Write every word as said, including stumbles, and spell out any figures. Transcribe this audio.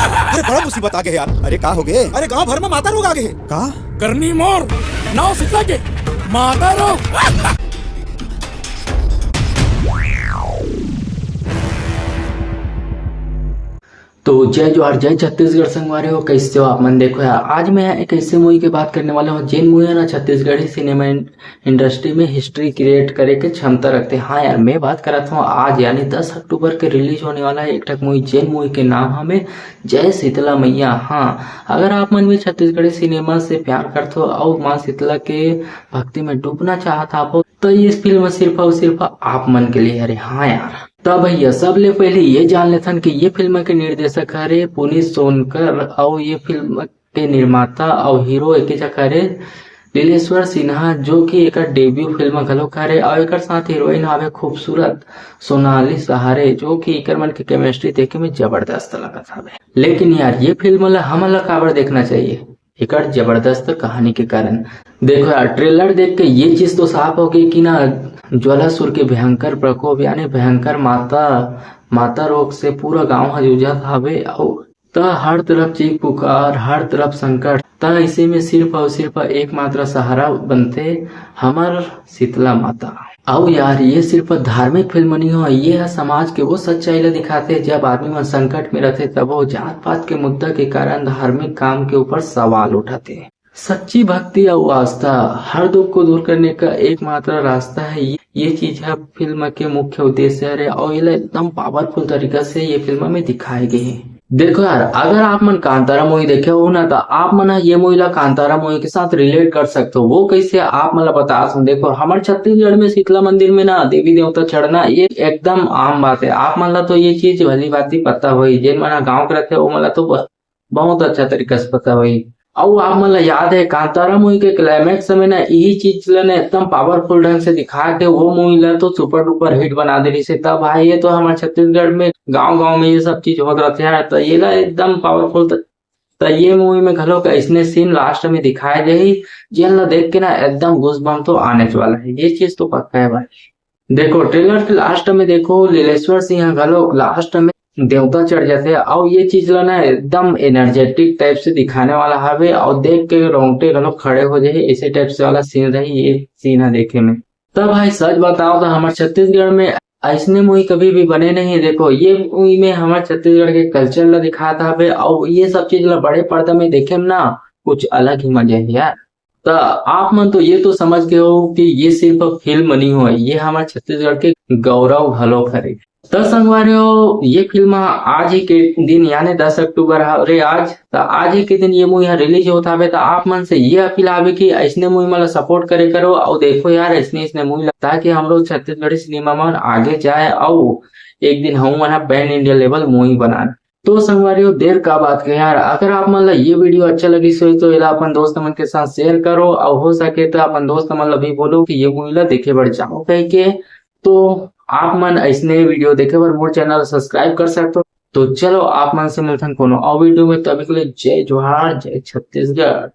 अरे बड़ा मुसीबत आ गए यार। अरे का हो गए? अरे गांव भर में माता रोग आ गए। का? करनी मोर नाव सीता के माता रोग। तो जय जोहार, जय छत्तीसगढ़ संगवारी हो, कैसे हो आप मन? देखो यार, आज मैं एक ऐसे मूवी के बात करने वाला हूँ, जेन मूवी है ना, छत्तीसगढ़ी सिनेमा इंडस्ट्री में हिस्ट्री क्रिएट करे के क्षमता रखते हैं। हाँ यार, मैं बात करत हूँ आज यानी दस अक्टूबर के रिलीज होने वाला है एक ठक मूवी, जेन मूवी के नाम हमें जय शीतला मैया। हाँ, अगर आप मन भी छत्तीसगढ़ी सिनेमा से प्यार करते हो और माँ शीतला के भक्ति में डूबना चाहत हो तो ये फिल्म सिर्फ और सिर्फ आप मन के लिए हरे। हाँ यार, तब भैया सबले पहले ये जान लेथन कि ये फिल्म के निर्देशक हरे पुनीत सोनकर और ये फिल्म के निर्माता और हीरो एके जगह हरे लीलेश्वर सिन्हा, जो कि एकर डेब्यू फिल्म घलो हरे और एकर साथ हीरोइन हवे खूबसूरत सोनाली सहारे, जो कि एकर मन के केमिस्ट्री देखे में जबरदस्त लगत हवे। लेकिन यार, ये फिल्म ला हमन ला काबर देखना चाहिए? एकर जबरदस्त कहानी के कारण। देखो यार, ट्रेलर देख के ये चीज तो साफ हो गई कि ना, ज्वालासुर के भयंकर प्रकोप यानी भयंकर माता माता रोग से पूरा गांव ह जूझत हवे। और त हर तरफ चीख पुकार, हर तरफ संकट, त इसे में सिर्फ और सिर्फ एकमात्र सहारा बनते हमर शीतला माता। अउ यार, ये सिर्फ धार्मिक फिल्म नहीं हो, ये ह समाज के वो सच्चाई ला दिखाते, जब आदमी मन संकट में रहते, तब वो जात पात के मुद्दा के कारण धार्मिक काम के ऊपर सवाल उठाते। सच्ची भक्ति अउ आस्था हर दुख को दूर करने का एकमात्र रास्ता है। ये, ये चीज ह फिल्म के मुख्य उद्देश्य हरे और ये एकदम पावरफुल तरीका से ये फिल्म में दिखाए गए हैं। देखो यार, अगर आप मन कांतारा मूवी देखे हो ना, तो आप मन ह ये मूवी ला कांतारा मूवी के साथ रिलेट कर सकते हो। वो कैसे, आप मन ला बता सकते। देखो, हमारे छत्तीसगढ़ में शीतला मंदिर में ना देवी देवता चढ़ना ये एकदम आम बात है। आप मन ला तो ये चीज भली भांति पता होही, जेन मन ह गाँव के रहते, वो मन ला तो बहुत अच्छा तरीका से पता होही। अउ आप मन ला याद है, कांतारा मूवी के क्लाइमैक्स में ना यही चीज ला ना एकदम पावरफुल ढंग से दिखा के वो मूवी ला तो सुपर डुपर हिट बना दे रही से। तब भाई, ये तो हमारे छत्तीसगढ़ में गांव गांव में ये सब चीज होत रहते हैं, तो ये ला एकदम पावरफुल। त ये मूवी में घलो ऐसने सीन लास्ट में दिखाए जाही, जेन ला देख के ना एकदम गूज बम्प तो आने वाला है, ये चीज तो पक्का है भाई। देखो, ट्रेलर के लास्ट में देखो, लीलेश्वर सिंह घलो लास्ट में देवता चढ़ जाते हैं और ये चीज ला ना एकदम एनर्जेटिक टाइप से दिखाने वाला हवे और देख के रोंगटे घलो खड़े हो जाए, ऐसे टाइप से वाला सीन रही ये सीन है देखे में। तब भाई, सच बताओ तो हमारे छत्तीसगढ़ में ऐसने मूवी कभी भी बने नहीं। देखो, ये मूवी में हमारे छत्तीसगढ़ के कल्चर ला दिखाता हवे और ये सब चीज ला बड़े पर्दा में देखे में ना कुछ अलग ही मजा है यार। तो आप मन तो ये तो समझ गए हो कि ये सिर्फ फिल्म नहीं हो, ये हमारे छत्तीसगढ़ के गौरव घलो हरे। तो संगवारी हो, ये फिल्म आज ही के दिन यानी दस अक्टूबर हरे आज, तो आज ही के दिन ये मूवी रिलीज होता हवे, तो आप मन से ये अपील आवे कि ऐसने मूवी मन ला सपोर्ट करे करो और देखो यार ऐसने ऐसने मूवी ला, ताकि हम लोग छत्तीसगढ़ी सिनेमा मन आगे जाए और एक दिन हम मन पैन इंडिया लेवल मूवी बनाए। तो संगवारी हो, देर का बात के यार, अगर आप मन ला ये वीडियो अच्छा लगिस होही तो एला अपन दोस्त मन के साथ शेयर करो और हो सके तो अपन दोस्त मन ला भी बोलो कि ये मूवी ला देखे बर जाओ कह के। तो आप मन ऐसने वीडियो देखे बर मोर चैनल सब्सक्राइब कर सकते हो। तो चलो, आप मन से मिलथन कोनो और वीडियो में, तभी के लिए जय जोहार, जय छत्तीसगढ़।